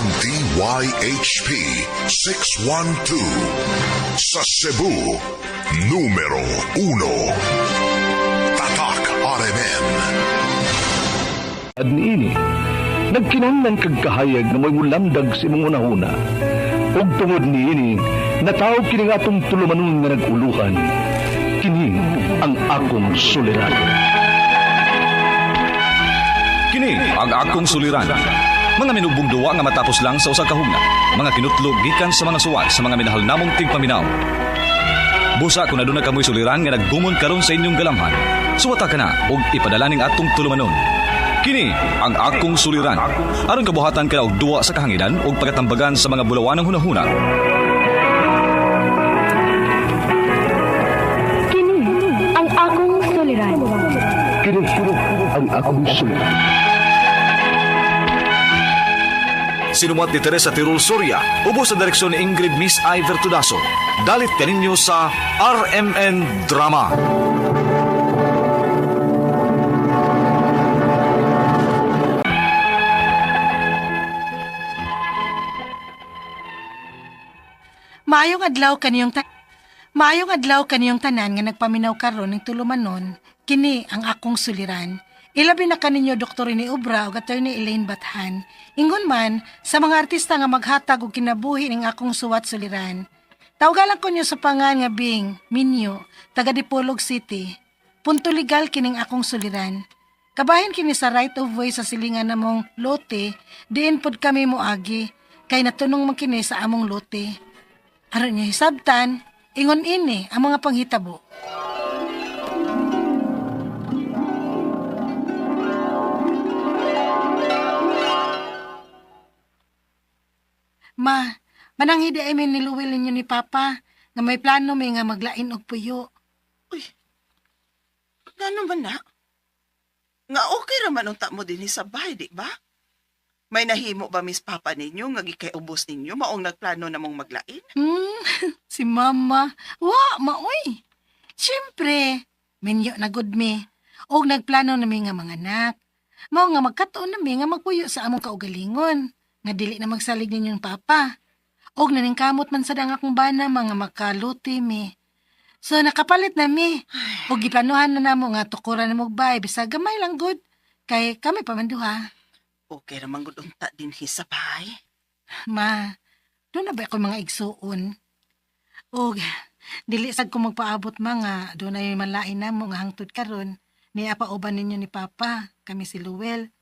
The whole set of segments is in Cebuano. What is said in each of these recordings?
Ang DYHP 612 sa Cebu, numero 1. Tatak RMN. At niini, nagkinahanglan kag kahayag nga mo'y mulamdag sa imong hunahuna. Ug tungod niini, natawag kini nga atong tulumanon nga nag-uluhan. Kini ang akong suliran. Kini ang akong suliran. Mga minubong duwa nga matapos lang sa usa ka hugna. Mga kinutlog gikan sa mga suwat sa mga minahal namong tigpaminaw. Busa kung aduna kamoy suliran nga nagdumon karon sa inyong galamhan. Suwata ka na og ipadala ning atong tulumanon. Kini ang akong suliran. Aron kabuhatan ka og duwa sa kahanginan ug pagatambagan sa mga bulawanang hunahuna. Kini ang akong suliran. Kini ang akong suliran. Sinumat ni Teresa Tirul Soria, ubos sa direksyon ni Ingrid Miss I. Vertudaso. Dalit kaninyo sa RMN Drama. Maayong adlaw kaniyong Maayong adlaw kaniyong tanan nga nagpaminaw karon ning tulumanon, kini ang akong suliran. Ilabi na kaninyo Dr. Rene Obra ug Attorney Elaine Bathan. Ingon man sa mga artista nga maghatag og kinabuhi ning akong suwat suliran. Tawgalan ko niyo sa pangan nga Bing, Minyo, taga Dipolog City. Punto legal kining akong suliran. Kabahin kini sa right of way sa silingan namong lote, diin pod kami moagi, kay natunong man kini sa among lote. Aron niya hisabtan, ingon ini ang mga panghitabo. Ma, mananghidi ay may niluwil ninyo ni Papa nga may plano may nga maglain og puyo. Uy, ngano man na? Nga okay raman unta mo dinhi sa bahay, di ba? May nahimo ba Miss Papa ninyo nga gikay-ubos ninyo maong nagplano na mong maglain? Si Mama. Wa, maoy. Siyempre, minyo na gud mi. Og nagplano na mi nga mga anak. Mao nga magkatuon na mi nga magpuyo sa among kaugalingon. Nga dili na magsalig ninyong papa. Og naningkamot man sad ang akong bana mga makaluti mi. So nakapalit na mi. Og giplanuhan na namo nga tukuran na mo bay bisag gamay lang gud. Kay kami pa man duha. Okay raman gud unta dinhi sa bahay. Ma, doon na ba ako mga igsuon? Og, dili sad ko magpaabot mga, doon ay malain na mo nga hangtod karon. Niya pa uban ninyo ni Papa, kami si Luel.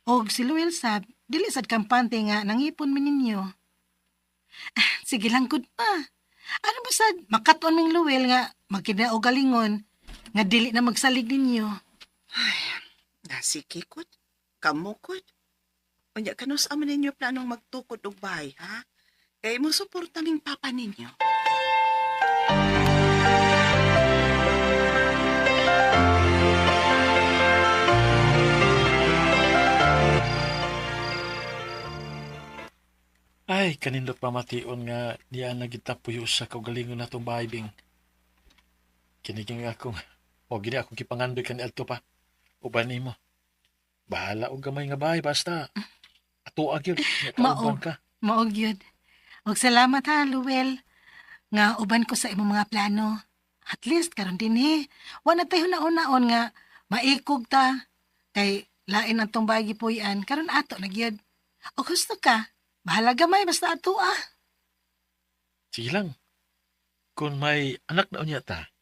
Og si Luel sab, dili sad kampante nga nangipon mi ninyo. Ah, sige lang gud pa. Ano ba sad, makatuon ming Luel nga magkinaogalingon nga dili na magsalig ninyo. Nasiki kod, kamukod. Unya kanus man ninyo planong magtukod og bahay, ha? Kay mo suporta ming papa ninyo. Ay, kanindot pamation nga niya nagitapuyo sa kaugalingon na itong bahay, Bing. Kiniging akong, o gini akong gipangandoy kan Elto pa. Uban nimo. Bahala og gamay nga bahay, basta. Ato gyud, Mao. kauban ka. Maog yun. Og salamat ha, Luel. Nga uban ko sa imong mga plano. At least karon dinhi. Wa na tayo nauna-on nga maikog ta. Kay lain ang tong bahay gipuy-an karon ato na gyud. Og gusto ka, bahala gamay basta ato ah. Sige lang. Kung may anak na unya ta,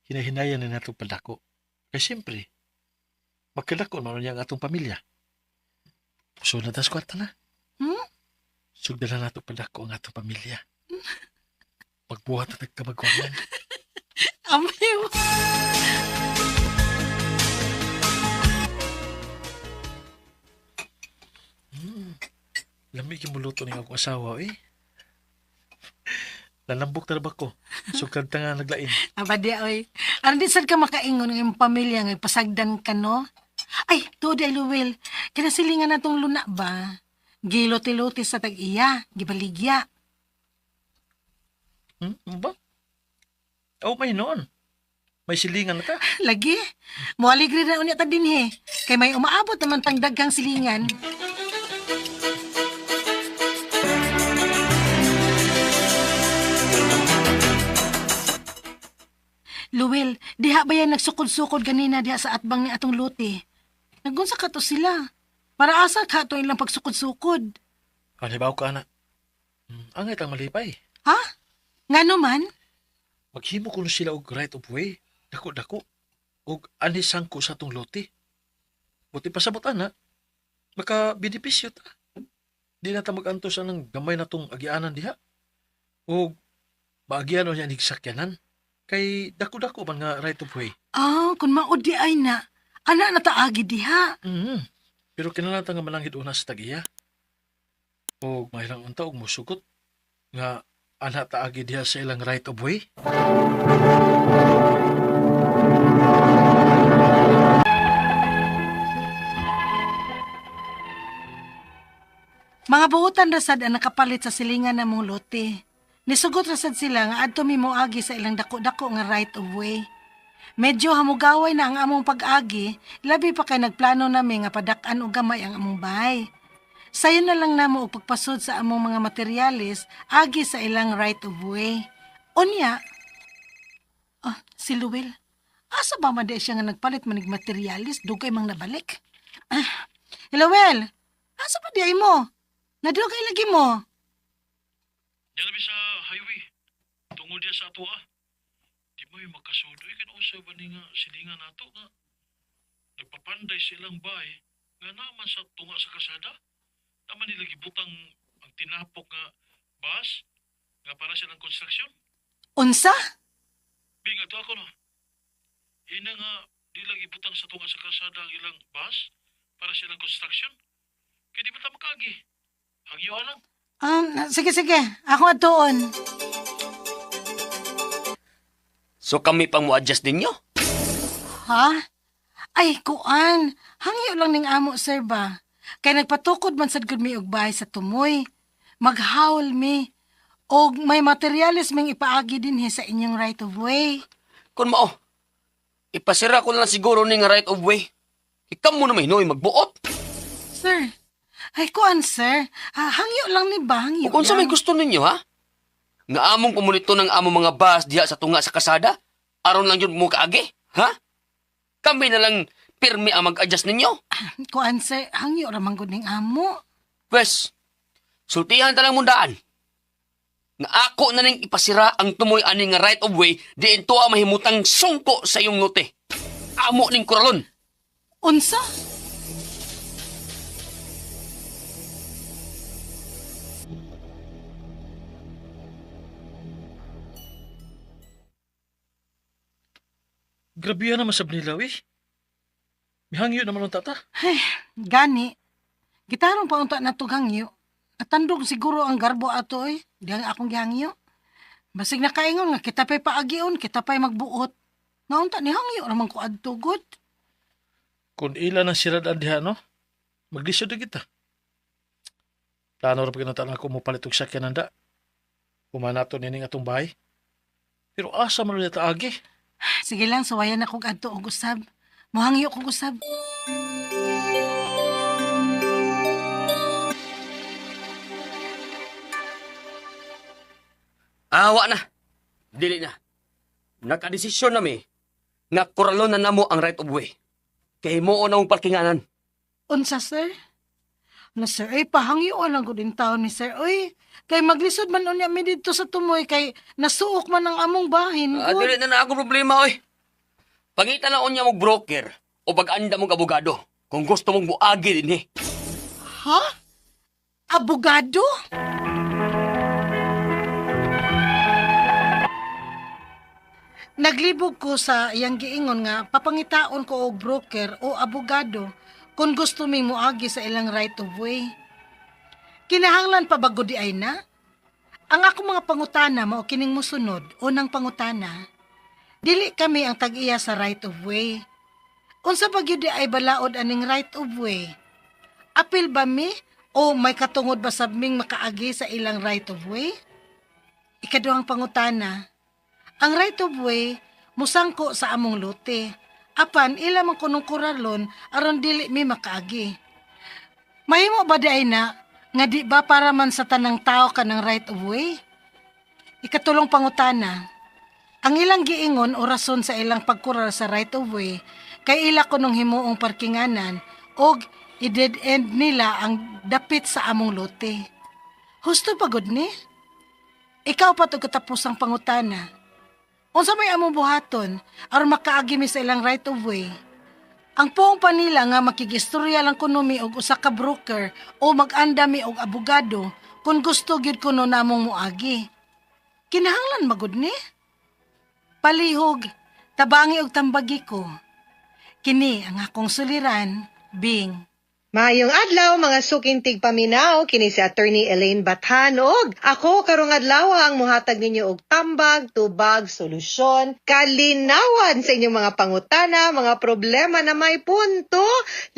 hinahinayan na nato padako. Kay siyempre, magkadako man unya ang atong pamilya. Puso na tas kwarta na. Hmm? Sugdala nato padako ang atong pamilya. Magbuhat na tagkamagwangan. Amayo. Lamig yung muluto ng akong asawa, eh. Lalambok na ba ko? Sugkad ta nga naglain. Abadi oy. Aron di sad ka makaingon ng imong pamilya nga pasagdan ka no? Ay, tuod ay Luel. Kinasilingan na tong luna ba? Gilote-lote sa tag-iya, gibaligya. Hmm? Ano ba? Oh, may noon. May silingan na ta. Lagi. Moaligre na unya ta dinhi. Kay may umaabot naman tang daghang silingan. Luel, diha ba yan nagsukod-sukod ganina diha sa atbang ni atong luti? Nagunsa ka to sila. Para asa ka to ilang pagsukod-sukod? Halimbawa ka, ana. Angay tang malipay. Ha? Ngano man? Maghimo kuno sila og right of way. Dako-dako. Og anisang ko sa tong lote. Buti pasabot ana. Maka benepisyo ta. Di na ta mag-antos anang gamay na tong agianan diha. Og maagian niya nig sakyanan. Kay dako-dako man nga right of way. Ah, kung mao di ay na. Ana na taagi diha. Pero kinahanglan ta nga malangit una sa tag-iya. Og mahirang unta og musugot nga ana taagi diha sa ilang right of way. Mga buutan rasad ang nakapalit sa silingan namong lote. Nisugot rasad sila nga adto mi moagi sa ilang dako-dako nga right of way. Medyo hamugaway na ang among pag-agi, labi pa kay nagplano nami nga padak-an og gamay ang among bahay. Sayon na lang namo og pagpasod sa among mga materyales agi sa ilang right of way. Unya, ah, si Luel. Asa ba man di siya nga nagpalit manig materyales dugay mang nabalik? Ah, hello, Well. Asa pa di ay mo? Nadugay lagi mo. Diyan labi sa highway. Tungod diya sa ato ah. Di mo yung makasudoy kung sa ba ni nga silingan nato nga. Nagpapanday silang bay nga naman sa tunga sa kasada. Naman nila gibutang ang tinapok nga bus nga para silang construction. Unsa? Bing ato ako no. Ina nga di lang ibutang sa tunga sa kasada ang ilang bus para silang construction. Kaya di ba ta makaagi? Hangyuhan lang. Sige, sige. Ako atuon. So kami pang mo-adjust ninyo? Ha? Ay, kuan. Hangyo lang ning amo, sir ba? Kay nagpatukod man sad gud mi og bahay sa tumoy. Maghawl mi. Og may materyales ming ipaagi dinhi sa inyong right of way. Kung mao, ipasira ko na lang siguro ning right of way. Ikam mo na may hinoy magbuot. Sir, ay kuan, sir. Ah, hangyo lang ni ba? Hangyo Kung unsa may lang. gusto ninyo, ha? Nga among pumunito ng among mga bus diha sa tunga sa kasada, aron lang yun mo kaagi, ha? Kami na lang pirmi ang mag-adjust ninyo. Kuan, sir. Hangyo ra man gud ning amo. Pwes, sultihan ta lang mundaan. Nga ako na ning ipasira ang tumoy ani nga right of way diin tuwa mahimutang sungko sa iyong note. Amo ning kuralon. Unsa? Grabe yan naman sa Bnilaw eh. Mihangyo naman ang tata. Ay, gani. Gitarong pa unta na hangyo. Natandog siguro ang garbo ato eh. Di ang akong gihangyo. Basig nakaingon nga kita pa'y paagion, kita pa'y magbuot. Naunta ni hangyo raman ko adto gud. Kung ila ng siradan diha, no? Maglisod na kita. Plano ra pa ginataan ako mo palit og sakyanan da. Kumanato nining atong bahay. Pero asa man ulit agi? Sige lang, suwayan ako adto og usab. Mohangyo kog usab. Awa na. Dili na. Nakadesisyon na mi nga kuralon na namo ang right of way. Kay mo na mong parkinganan. Unsa sir? Na sir, ay pahangyo lang gud in taon ni sir. Oy, kay maglisod man unya mi didto sa tumoy kay nasuok man ang among bahin Ah, gud. dili na na akong problema oy. Pangita na unya mong broker o pag-anda mong abogado kung gusto mong muagi dinhi. Ha? Abogado? Naglibog ko sa iyang giingon nga papangitaon ko og broker o abogado kung gusto ming moagi sa ilang right of way. Kinahanglan pa ba gud di ay na? Ang akong mga pangutana mao kining mosunod, unang pangutana. Dili kami ang tag-iya sa right of way. Unsa pa gyud di ay balaod aning right of way? Apil ba mi o may katungod ba sa ming makaagi sa ilang right of way? Ikaduhang pangutana, ang right of way musangko sa among lote. Apan ila man kunong kuralon aron dili mi makaagi. Mahimo ba di ay na nga di ba para man sa tanang tao kanang right of way? Ikatulong pangutana, Ang ilang giingon o rason sa ilang pagkural sa right of way kay ila kunong himuong parkinganan og i-dead end nila ang dapit sa among lote. Husto pagod ni? Ikaw pa to katapusang pangutana. Unsa may among buhaton aron makaagi mi sa ilang right of way? Ang puong pa nila nga makigistorya lang kuno mi og usa ka broker o mag-anda mi og abogado kung gusto gyud kuno namong moagi. Kinahanglan magud ni? Palihog, tabangi og tambagi ko. Kini ang akong suliran, Bing. Maayong adlaw, mga suking tigpaminaw, kini si Attorney Elaine Bathan og ako karong adlaw ang muhatag ninyo og tambag, tubag, solusyon, kalinawan sa inyong mga pangutana, mga problema na may punto,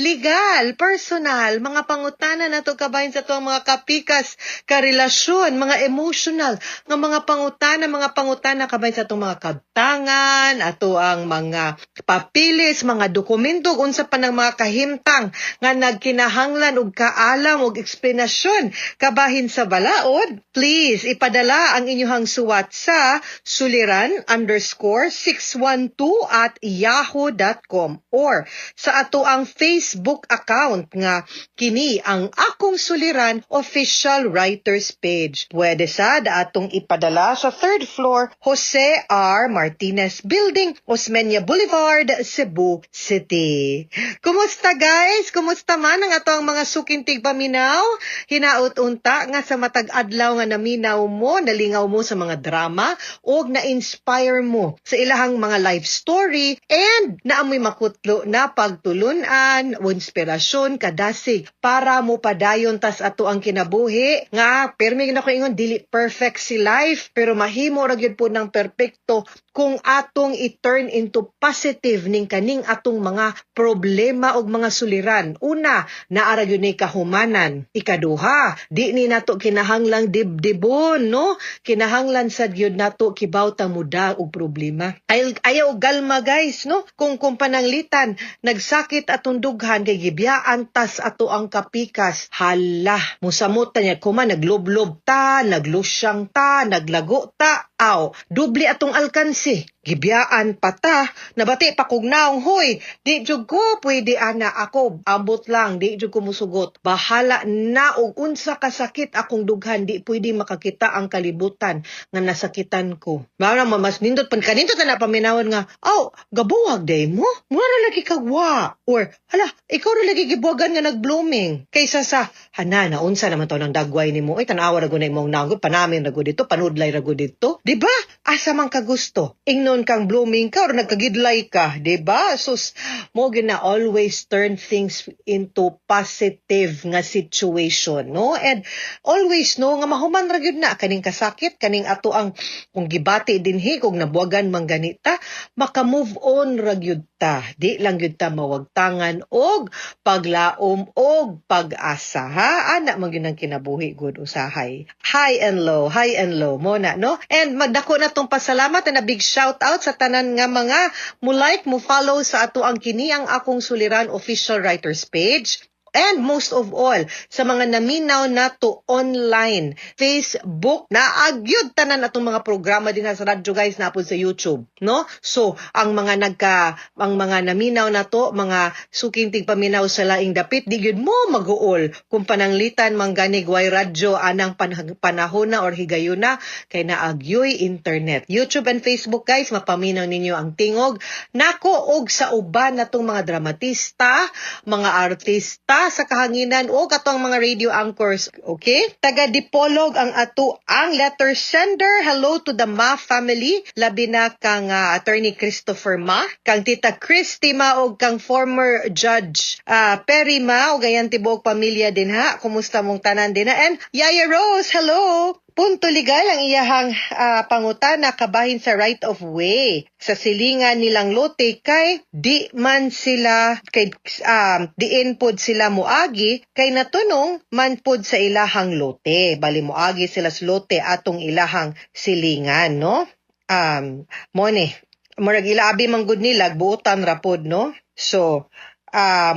legal, personal, mga pangutana nato kabahin sa tuang mga kapikas, karelasyon, mga emotional, nga mga pangutana kabahin sa atong mga kabtangan, ato ang mga papilis, mga dokumento, unsa pa ng mga kahimtang nga nagkinahanglan og kaalam og eksplanasyon kabahin sa balaod, please ipadala ang inyong suwat sa suliran_612@yahoo.com or sa ato ang Facebook account nga kini ang Akong Suliran Official Writers Page. Pwede sad atong ipadala sa third floor, Jose R. Martinez Building, Osmeña Boulevard, Cebu City. Kumusta, guys? Kumusta man ang ato ang mga suking tigpaminaw? Hinaot unta nga sa matag adlaw nga naminaw mo, nalingaw mo sa mga drama og na-inspire mo sa ilahang mga life story and naamoy makutlo na pagtulunan o inspirasyon kadasig para mo padayon tas ato ang kinabuhi nga permi na ko ingon, dili perfect si life pero mahimo ra gyud po ng perpekto kung atong i-turn into positive ning kaning atong mga problema og mga suliran. Una, naa ra gyud ni kahumanan. Ikaduha, di ni nato kinahanglang dibdibon, no? Kinahanglan sad gyud nato kibaw ta muda og problema. Ay, ayaw galma, guys, no? Kung pananglitan nagsakit atong dughan kay gibiyaan tas ato ang kapikas. Hala, musamot ta niya kuma nagloblob ta, naglusyang ta, naglago ta, aw, doble atong alkansi. Gibiyaan pa ta, nabati pa kog naong, "Hoy, di jud ko pwede ana ako, ambot lang, di jud ko musugot. Bahala na og unsa kasakit akong dughan, di pwede makakita ang kalibutan nga nasakitan ko." Mao na mas nindot pan kanindot na paminawon nga, "Aw, gabuwag day mo. Mura ra lagi kagwa." Or, "Hala, ikaw ra lagi gibuwagan nga nag-blooming." Kaysa sa, "Hana, naunsa naman to ng dagway nimo. Ay, tanawa ra gud na imong naong, panamin ra gud dito, panudlay ra gud dito." Di ba? Asa man ka gusto? Ingnon kang blooming ka or nagkagidlay ka, di ba? Sus, mo gina always turn things into positive nga situation, no? And always no nga mahuman ra gyud na kaning kasakit, kaning ato ang kung gibati dinhi, kung nabuwagan man ganita, maka-move on ra gyud ta. Di lang gyud ta mawagtangan og paglaom og pag-asa, ha? Ana man gyud ang kinabuhi gud usahay. High and low, high and low mo na, no? And magdako na tong pasalamat and a big shout out sa tanan nga mga mo like, mo follow sa ato ang kini ang Akong Suliran Official Writers Page. And most of all, sa mga naminaw nato online, Facebook, naagyod tanan atong mga programa din sa radyo, guys, napod sa YouTube, no? So, ang mga naminaw nato, mga suking tigpaminaw sa laing dapit, di gyud mo maguol kung pananglitan mangganig way radyo anang panahon na or higayuna kay naagyoy internet. YouTube and Facebook, guys, mapaminaw ninyo ang tingog nako og sa uban natong mga dramatista, mga artista sa kahanginan o katong mga radio anchors. Okay? Taga Dipolog ang ato ang letter sender. Hello to the Ma family. Labi na kang Attorney Christopher Ma, kang Tita Christy Ma og kang former Judge Perry Ma og ayan tibuok pamilya din ha. Kumusta mong tanan din ha? And Yaya Rose, hello! Punto legal ang iyahang pangutana kabahin sa right of way sa silingan nilang lote kay di man sila kay diin pod sila moagi kay natunong man pod sa ilahang lote. Bali moagi sila sa lote atong ilahang silingan, no? Mo ni murag ilaabi man gud nila, buotan ra pod, no? So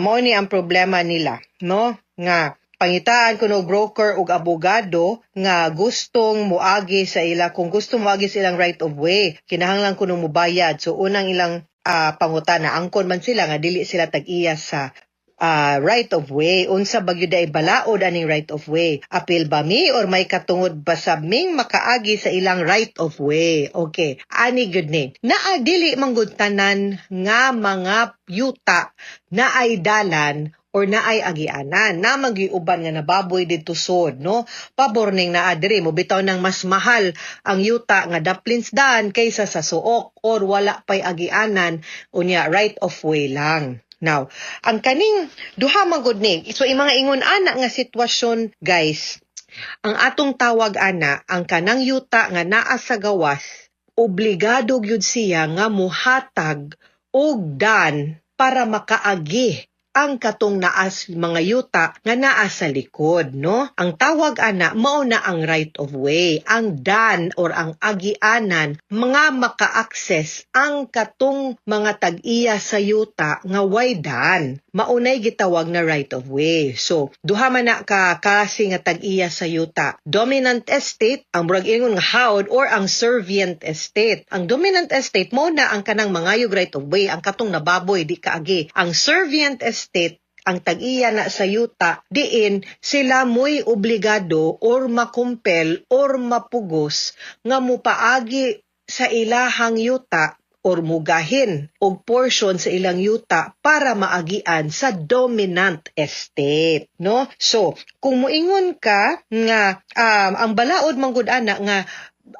mo ni ang problema nila, no, nga Pangitaan kuno broker ug abogado nga gustong muagi sa ila, kung gusto moagi sa ilang right of way, kinahanglan kuno mobayad. So unang ilang pangutana, angkon man sila nga dili sila tag-iya sa right of way. Unsa ba gyud ay balaod aning right of way? Apil ba mi or may katungod ba sa ming makaagi sa ilang right of way? Okay, ani gyud ni. Naa dili manggod tanan nga mga yuta na ay dalan or naay agianan. Naa man gyud uban nga nababoy didto sod, no? Pabor ning naa diri mo bitaw nang mas mahal ang yuta nga daplin sa daan kaysa sa suok or wala pay agianan, unya right of way lang. Now, ang kaning duha man gud ni. So mga ingon ana nga sitwasyon, guys, ang atong tawag ana, ang kanang yuta nga naa sa gawas, obligado gyud siya nga muhatag og dan para makaagi ang katong naas mga yuta nga naa sa likod, no? Ang tawag ana, mao na ang right of way, ang dan or ang agianan mga maka-access ang katong mga tag-iya sa yuta nga way dan. Maunay gitawag na right of way. So, duha man na ka klase nga tag-iya sa yuta. Dominant estate, ang murag ingon nga hawd, or ang servient estate. Ang dominant estate mo na ang kanang mangayog right of way, ang katong nababoy di kaagi. Ang servient estate, ang tag-iya na sa yuta diin sila mo'y obligado or makumpel or mapugos nga mupaagi sa ilahang yuta or mugahin og portion sa ilang yuta para maagian sa dominant estate, no? So kung moingon ka nga ang balaod manggod ana nga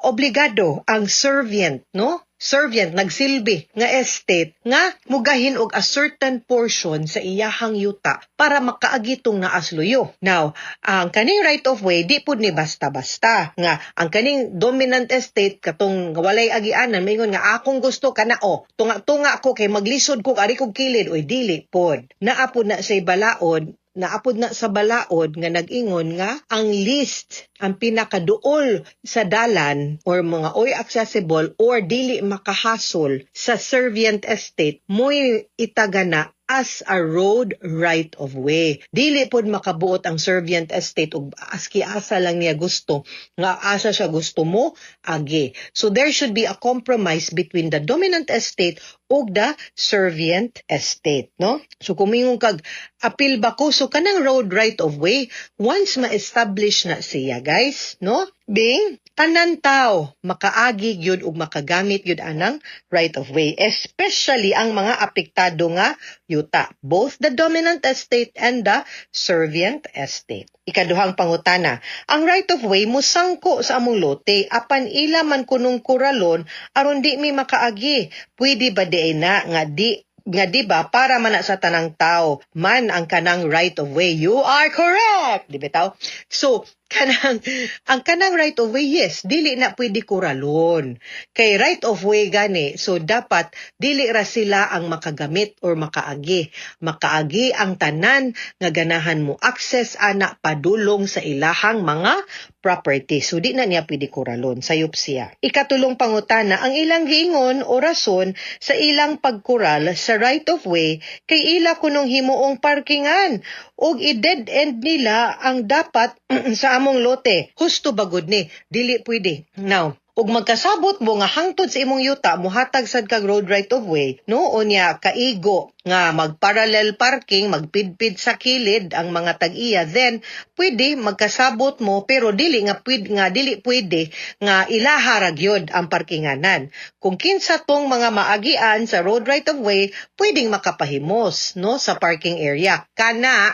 obligado ang servient, no, servient, nagsilbi nga estate nga mugahin og a certain portion sa iyahang yuta para makaagi tong naasluyo. Now, ang kaning right of way, di pud ni basta-basta nga ang kaning dominant estate, katong walay agianan, maingon nga akong gusto kana o tunga-tunga ko kay maglisod ko ari kog kilid, oy, dili pod. Naa pod na say balaod, naapod na sa balaod nga nag-ingon nga ang least, ang pinakaduol sa dalan or mga oy accessible or dili makahasol sa servient estate mo'y itagana as a road right of way. Dili pod makabuot ang servient estate og aski asa lang niya gusto nga asa siya gusto mo agi. So there should be a compromise between the dominant estate ug the servient estate, no? So kung mingon kag apil ba ko, so kanang road right of way, once ma-establish na siya, guys, no? Being tanan tao makaagi gyud ug makagamit gyud anang right of way, especially ang mga apektado nga yuta, both the dominant estate and the servient estate. Ikaduhang pangutana, ang right of way musangko sa among lote apan ila man kunong kuralon aron di mi makaagi. Pwede ba di na nga di nga di ba para man na sa tanang tao man ang kanang right of way? You are correct, di ba tao? So kanang ang kanang right of way, yes, dili na pwede kuralon kay right of way gani. So dapat dili ra sila ang makagamit or makaagi. Makaagi ang tanan nga ganahan mo access ana padulong sa ilahang mga property. So di na niya pwede kuralon, sayop siya. Ikatulong pangutana, ang ilang giingon o rason sa ilang pagkural sa right of way kay ila kunong himuong parkingan ug i-dead end nila ang dapat sa among lote. Husto ba gud ni? Dili pwede. Now, ug magkasabot mo nga hangtod sa imong yuta muhatag sad kag road right of way, no? Unya kaigo nga mag-parallel parking, magpidpid sa kilid ang mga tag-iya, then pwede magkasabot mo, pero dili nga pwede nga dili pwede nga ilaha ra gyud ang parkinganan. Kung kinsa tong mga maagian sa road right of way, pwedeng makapahimos, no, sa parking area. Kana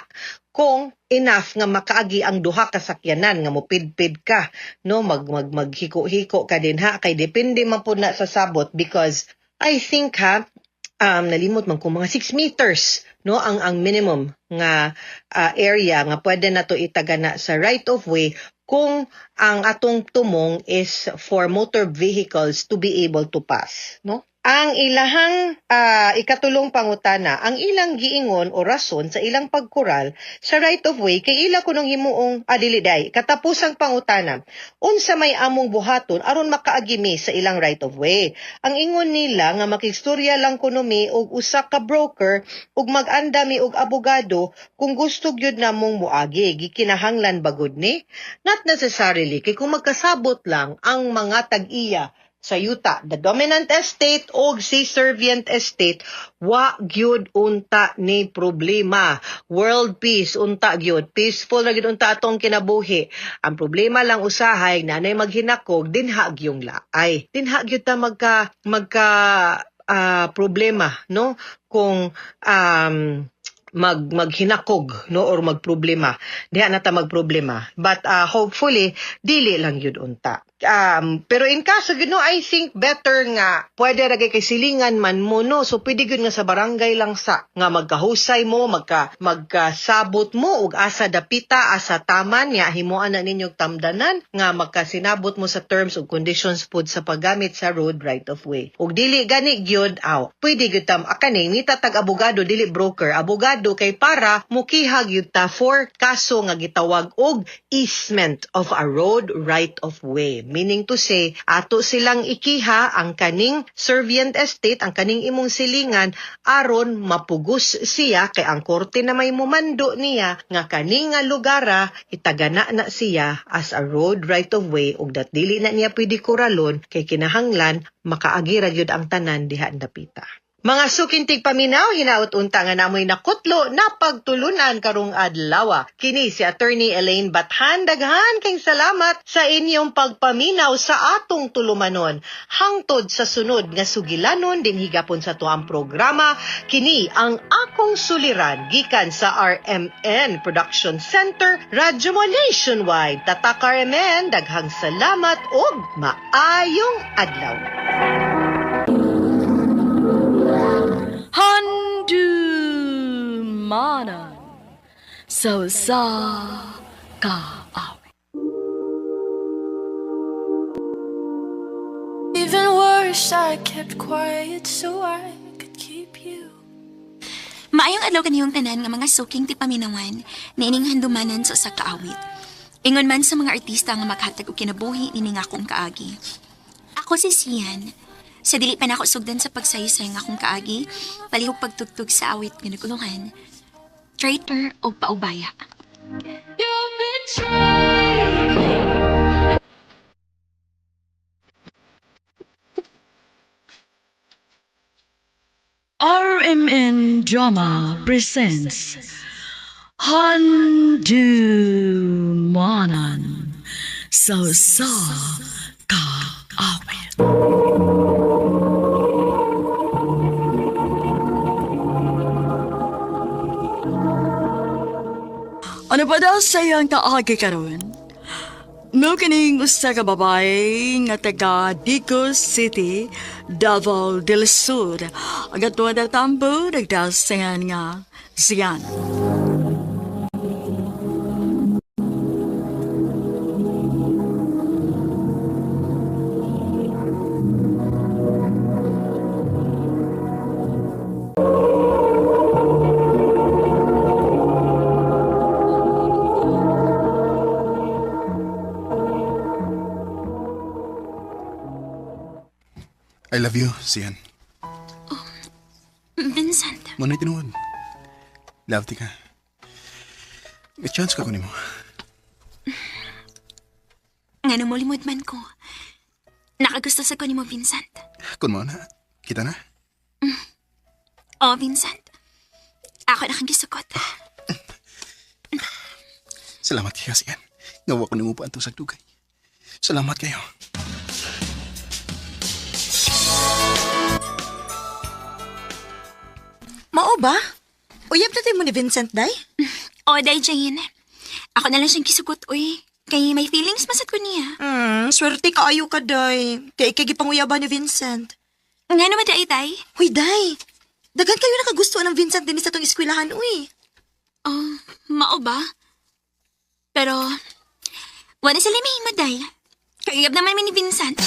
kung enough nga makaagi ang duha ka sakyanan nga mupidpid ka, no, mag mag maghiko-hiko ka din ha, kay depende man pud na sa sabot, because I think ha, nalimot man ko, mga 6 meters, no, ang minimum nga area nga pwede na to itagana sa right of way kung ang atong tumong is for motor vehicles to be able to pass, no? Ang ilahang ikatulong pangutana, ang ilang giingon o rason sa ilang pagkural sa right of way kay ila kunong himuong adili day. Katapusang pangutana, unsa may among buhaton aron makaagi mi sa ilang right of way. Ang ingon nila nga makigstorya lang kuno mi og usa ka broker ug mag-anda mi og abogado kung gusto gyud namong moagi. Gikinahanglan ba gud ni? Not necessarily kay kung magkasabot lang ang mga tag-iya sa yuta, the dominant estate og si servient estate, wa gyud unta ni problema. World peace unta gyud. Peaceful na gyud unta atong kinabuhi. Ang problema lang usahay nanay maghinakog dinha gyung laay. Dinha gyud ta magka magka problema, no, kung maghinakog, no, or magproblema, diha na ta magproblema, but hopefully dili lang yun unta, pero in kaso gyud, no, I think better nga pwede ra kay silingan man mo, no, so pwede gyud nga sa barangay lang sa nga magkahusay mo, magkasabot mo og asa dapita, asa taman nga himuan na ninyo tamdanan nga magkasinabot mo sa terms ug conditions pud sa paggamit sa road right of way. Ug dili gani gyud, aw, pwede gyud tam akani ngita tag abogado, dili broker, abogado, kay para mukiha gyud ta for kaso nga gitawag og easement of a road right of way, meaning to say ato silang ikiha ang kaning servient estate, ang kaning imong silingan, aron mapugos siya kay ang korte na may mumando niya nga kaning nga lugara itagana na siya as a road right of way ug dat dili na niya pwede kuralon kay kinahanglan makaagi ra gyud ang tanan diha dapita. Mga suking tigpaminaw, hinaot unta nga namoy nakutlo na pagtulunan karong adlaw. Kini si Attorney Elaine Bathan, daghan kay salamat sa inyong pagpaminaw sa atong tulumanon. Hangtod sa sunod nga sugilanon dinhi gapon sa tuang programa, kini ang Akong Suliran gikan sa RMN Production Center, Radyo Mo Nationwide. Tatak RMN, daghang salamat ug maayong adlaw. Handumanan sa usa ka awit. Even worse, I kept quiet so I could keep you. Maayong adlaw kaniyong tanan nga mga suking tipaminawan niining handumanan sa usa ka awit. Ingon man sa mga artista nga makhatag og kinabuhi nining akong kaagi. Ako si Sian. Sa dili pa nako sugdan sa pagsaysay nga akong kaagi, palihog pagtugtog sa awit nga nagulungan, Traitor o Paubaya. You've betrayed me. RMN Drama presents Handumanan sa usa ka awit. Ano pa daw sa iyang kaagi karon? Mao kining usa ka babae nga taga Digos City, Davao del Sur. Ang atuwa na tambo, nagdasingan nga siyan. I love you, Sian. Vincent, Mao na'y tinuod. Love ti ka. May chance ka ko nimo. Nga molimod man ko. Nakagusto sa ko nimo, Vincent. Kung mao na, kita na. Oh, Vincent. Ako na kang gisukot. Salamat kayo, Sian. Nga wa ko nimo pa sa dugay. Salamat kayo. Mao ba? Uyab na mo ni Vincent, day? Oh, day, Jane. Ako na lang siyang kisukot, uy. Kay may feelings masad ko niya. Swerte kaayo ka, day. Kay ikay gipanguyaban ni Vincent. Nga naman, day, day. Huy, day. Daghan kayo nakagusto ng Vincent din sa tong eskwelahan, uy. Oh, mao ba? Pero, wala sila may himo, day. Kayuyab naman mi ni Vincent.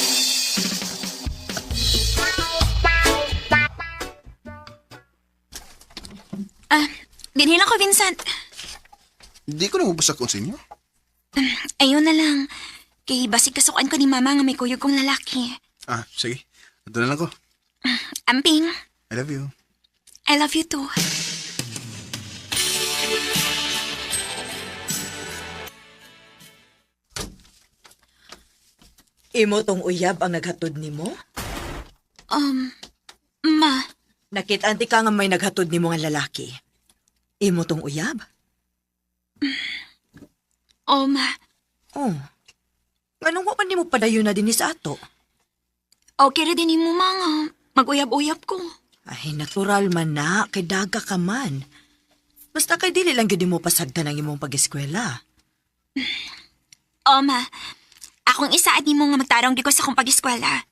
Ah, dinhi lang ko, Vincent. Di ko na mabasakon sa inyo. Ayun na lang. Kay basig kasukan ko ni mama nga may kuyog kong lalaki. Ah, sige. Ito na lang ko. Amping, I love you. I love you too. Imo tong uyab ang naghatod nimo? Ma, Nakit-anti ka nga may naghatod nimo nga lalaki. Imo tong uyab? oh ma. Oh. Anong wa man nimo padayon na dinhi sa ato? Okay ra din mo ma nga. Mag-uyab-uyab ko. Ay, natural man na, kay daga ka man. Basta kay dili lang gyud nimo pasagdan ang imong pag-eskwela. Oh ma, akong isaad nimo nga magtarong di ko sa akong pag-eskwela.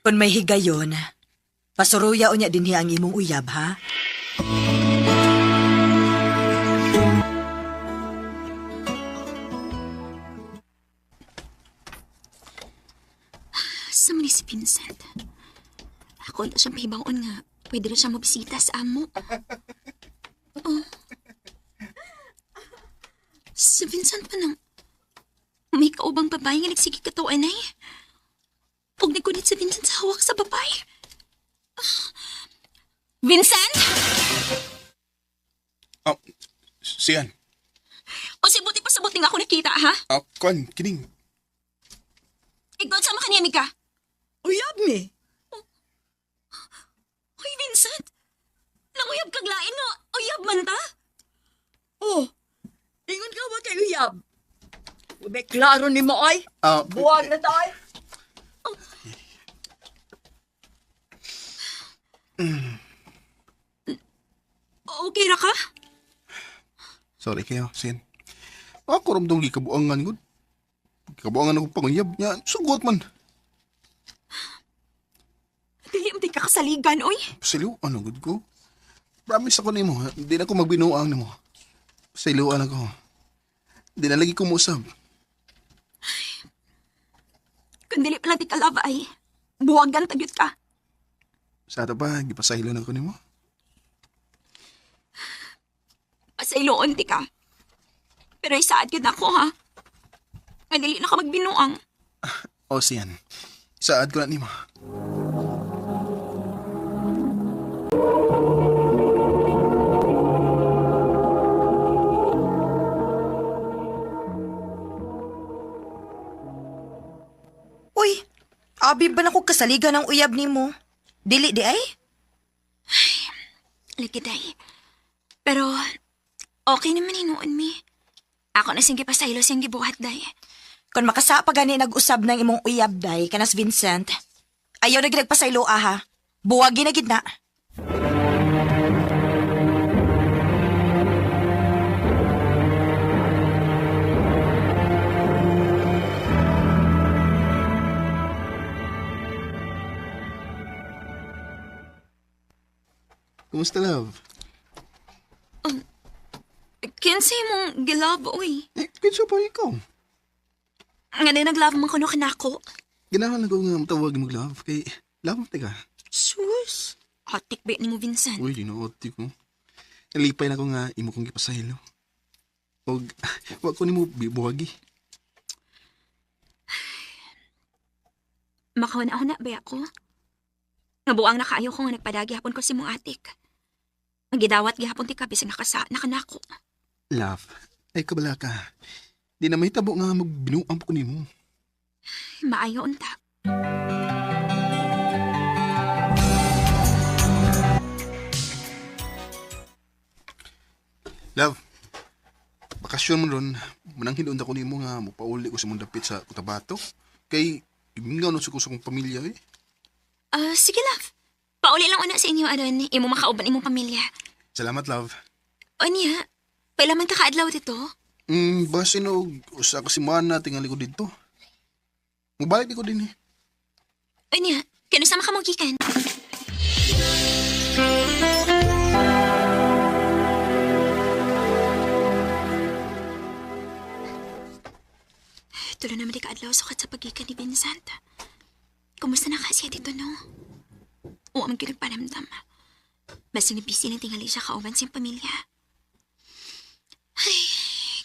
Kung may higayon, pasuruya unya dinhi ang imong uyab, ha? Sa man ni si Vincent. Ako na siyang pahibaon nga. Pwede na siya mabisita sa amo. Oh. Si Vincent pa nang may kaubang babae nga nagsige katawan ay. Huwag nagkunit si Vincent sa hawak sa babae. Ah. Vincent! Oh, siyan. O si buti pa sa buti nga ako nakita, ha? Ah, kuan, kining. Ikaw sama ka niya, Mika. Uyab mi? Hoy, Vincent! Nanguyab kag lain nga, uyab man ta? Oh, ingon ka wa kay uyab. Ube, klaro ni mo ay. Ah, Buwag na tayo. Okay ra ka? Sorry kayo, siyan. Ako ramdong gikabuangan gud. Gikabuangan ako panguyab niya. Sugot man. Dili mo di ka kasaligan, oy. Pasiliw, ano gud ko? Promise ako nimo, ha? Hindi na ako magbinuang nimo. Pasiliwan ako. Hindi na lagi ko muusab. Kung dili pala di ka love ay, buwagan tagyot ka. Sa ato pa, gipasahilo na ko nimo. Pasailoon di ka. Pero isaad yun ako, ha? Nga dili na ka magbinuang. O siyan, isaad ko na nimo. Uy, abi ba na ko kasaligan ang uyab nimo? Dili di ay? Lagi, day. Pero, okay naman hinuon mi. Ako na siyang gipasaylo siyang gibuhat, day. Kung makasa pa gani nag-usab ng imong uyab day kanas Vincent. Ayaw na gid nagpasaylo ah, ha. Buwagi na gid na. Kumusta, love? Kinsay mong gilove, oy. Eh, kinsa pa ikaw? Nga na nag-love man kuno kanako. Ganahan ako nga matawag mo love kay love teka. Sus! Atik ba ni mo, Vincent? Uy, ginuot ko. Nalipay na ko nga imo kong gipasaylo. Og wa ko nimo bibuhagi. Makawan ako na, ba ako? Nga buang na kaayo ko nga nagpadagi hapon ko si mong atik. Ang gidawat gihapon ti ka bisan nakasa nakanako. Love, ay kabala ka. Di na mahitabo nga magbinuang pa ko nimo. Maayo unta. Love, bakasyon mo ron, manang hinunta ko nimo nga mopauli ko sa mong dapit sa Cotabato. Kay imingaw na sa ko sa akong pamilya eh. Ah, sige love. Pauli lang una sa inyo aron imo makauban imong pamilya. Salamat, love. O niya, paila man ka kaadlaw dito? Basin og usa ka semana tingali ko didto. Mubalik di ko din eh. O niya, kano sama ka mo gikan? Tulo naman di kaadlaw sukat sa pagikan ni Vincent. Kumusta na kasi dito, no? Oo, man gyud nagparamdam. Mas busy lang tingali siya kauban siyang pamilya. Ay,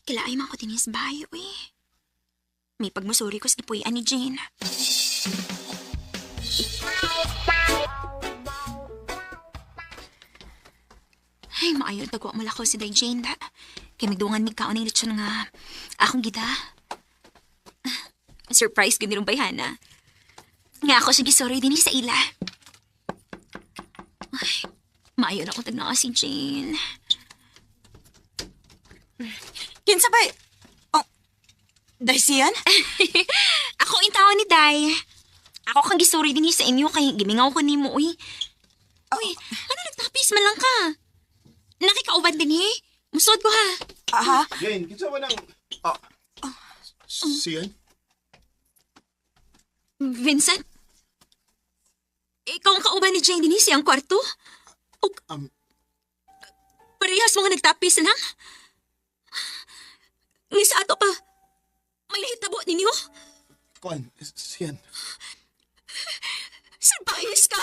kailaay man ko dinis bayo eh. May pagmusuri ko sa gipuy-an ni Jane. Ay, maayo tagwa mo ko si Day Jane da. Kay magdungan mig kaon ng lechon nga akong gida. Surprise gud nirong bayhana. Nga ako siya gisori din sa ila. Ay, maayo na akong tagnaa si Jane. Kinsa ba? Oh, Day siyan? Ako in taon ni Day. Ako kang gisuri din sa inyo kay gimingaw ko nimo uy. Uy, ano nagtapis man lang ka? Nakikauban din eh. Musod ko ha. Aha. Jane, kinsa man ang... Ah, siyan? Vincent? Ikaw ang kauban ni Jane din siyang kwarto? O, parehas mga nagtapis lang? Nga sa ato pa, may nahitabo ninyo? Kuan, siyan. Salbahis ka!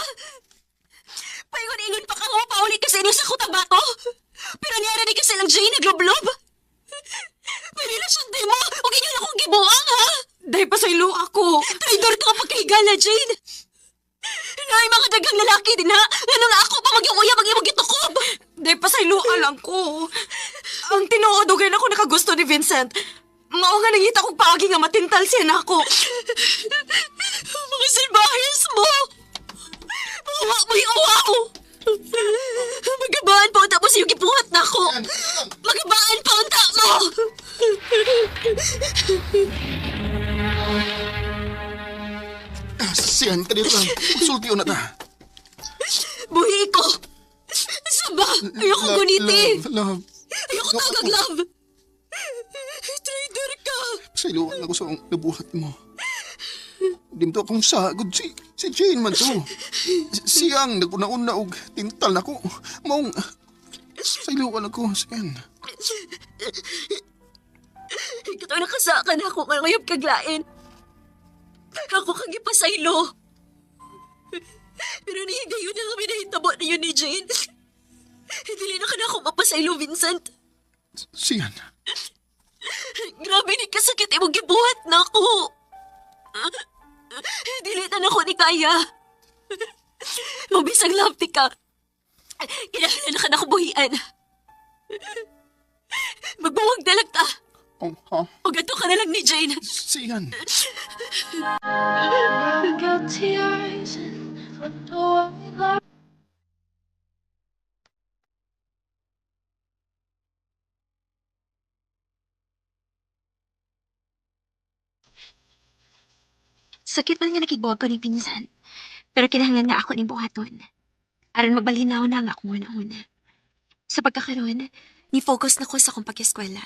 Paingon-ingon pa ka nga pauli ka sa inyo sa Cotabato! Pero niyara ni ka silang Jane naglublob! May relasyon din mo! Huwag inyo na akong gibuang, ha? Day pasaylo ako. Traidor ka pagkahigala, Jane! Nay, mga dagang lalaki din, ha? Ngano nga ako pa magyong uyab ang imong gitukob? Day pasaylo lang ko. Ang tinuod ugay na ako nakagusto ni Vincent. Mao nga nangita kong paagi nga matintal siya nako. Mga salbahis mo! Uwa mo yung uwa ko! Magabaan pa unta mo sa iyong gibuhat na ako! Magabaan pa unta mo! Siyan, kanito lang. Magsulti na ta. Buhi ko! Saba! Ayoko guniti! Love, love. Ayoko tawag love! Traitor ka! Pasayloan ako sa nabuhat mo. Di mo to akong sagod. Si Jane man to. Siyang naguna-una og tintal nako. Maong pasayloan ako, Siyan. Ikaw nakasakan ako ngayong kaglain. Ako kang ipasaylo. Pero nihigayon na kami nahitabo ninyo ni Jane. Dili na ka na ako mapasaylo, Vincent. Siyan. Grabe ni kasakit imong gibuhat na ako. Dili na nako ni kaya. Mabisag love ti ka. Kinahanglan na ka na ako buhian. Magbuwag na lang ta. Oh, ha? O ganito ka na lang ni Jane. Siyan. Guilty eyes and what do I like? Sakit man nga nakigbuwag ko ni pinsan. Pero kinahanglan nga ako ni buhaton. Aron magbalinaw na nga akong una-una. Sa pagkakaroon, ni-focus na ko sa akong pag-eskwela.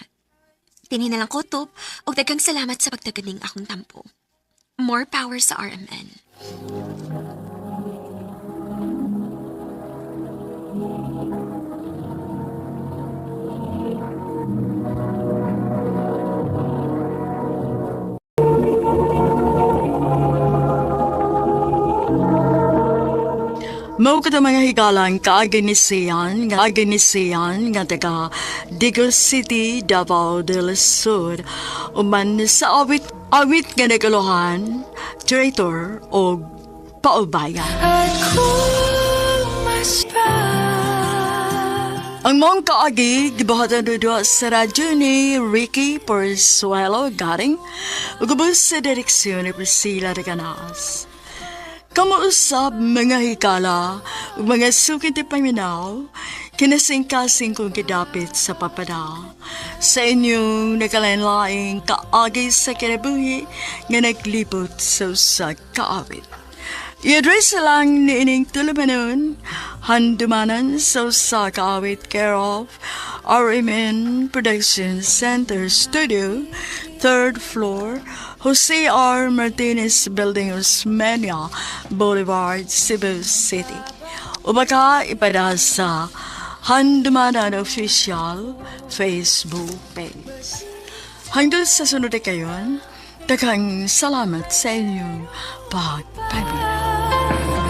Tinin na lang ko top, ug daghang salamat sa pagtaganing akong tampo. More power sa RMN. Mao kada mga higalang kaaginisiyan, nga aginisiyan nga taga Digos City, Davao del Sur. Uman sa awit awit nga nagaluhan, traitor o paubaya. I'd call myself. Ang mong kaagi, gibuhatan dudo sa radyo ni Ricky Porsuelo Garing, ug ubos sa direksyon ni Priscilla de Canas. Kamuusap mga hikala ug mga suki ti paminaw, kinasingkasing kong kidapit sa papada. Sa inyong nakalain-laing kaagi sa kinabuhi nga naglibot sa usa kaawit. I-address lang ni ining tulumanon, handumanan sa usa kaawit care of RMN Production Center Studio, third floor, Jose R. Martinez Building, Osmeña Boulevard, Cebu City. O baka ipada sa Handumanan Official Facebook page. Hanggang sa sunod na kayon, daghang salamat sa inyong pagpaminaw.